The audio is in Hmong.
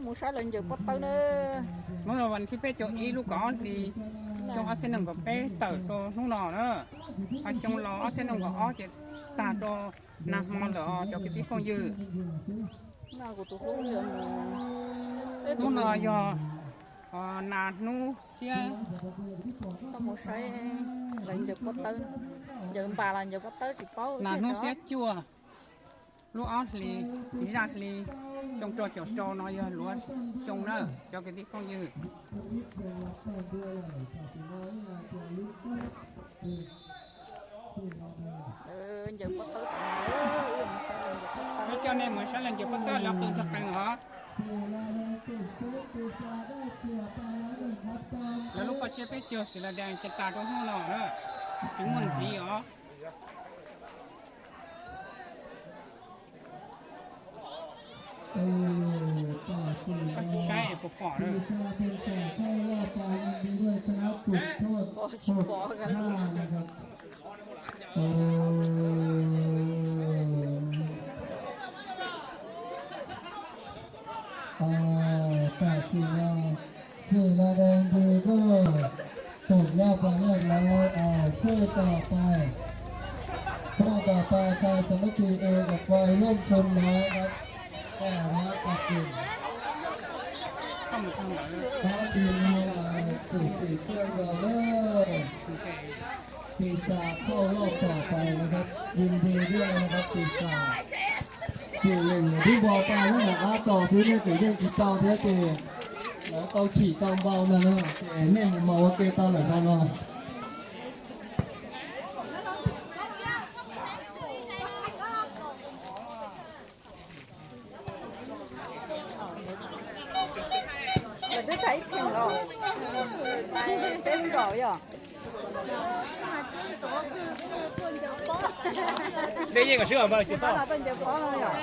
Mus saib lawv ncaws pob tawb na. Hnub no vas thib peb caug ib lub kaum ob hlis, xyoo ob txhiab nees nkaum peb tawm rau hnub no na. Ho xyoo laus ob txhiab nees nkaum ob ces tag rau nag hmo lawm os cov kwv tij phooj ywg. Hnub no yog nas hnub xiab, mus saib lawv ncaws pob tawb, ncaws npas los ncaws pob tawb tsis paub. Nas hnub xiab cuaj, lub ob hlis, zaj hli, xyoo rau caum rau no yog luav xyoo na cov kwv tij phooj ywg. Wb coj nej mus saib lawv ncaws pob tawb, lawv qw txog qees os. Lawv lub paj tsiab peb caug xwm la dees ces tas rau hnub no na, tsis muaj ntxiv os. Koj tsis saib puas pom na? Tam sim no xwm la dees ntws tuaj, tus nyab pas nyab lawv, phoj tom pais, phoj tom pais tag xam mab kis es kom pais lub tshoo na, tam sim no xwm xwm kawg nkaus lawm. Tis xas thauj loj tom pais na, yim nti thiab na, tis xas. Ces yeej twb npo pais lub nram av tom xwb, nej tseem yeej tsis tau thiab ces lawv tau chim tau npau no na, ces nej mus mus ua ke tau lawm no no. Lawv twb thaij ib theem los, peb lub nkaus yog. Dej yeej kom sib os, tsis tau ncaws pob no yog.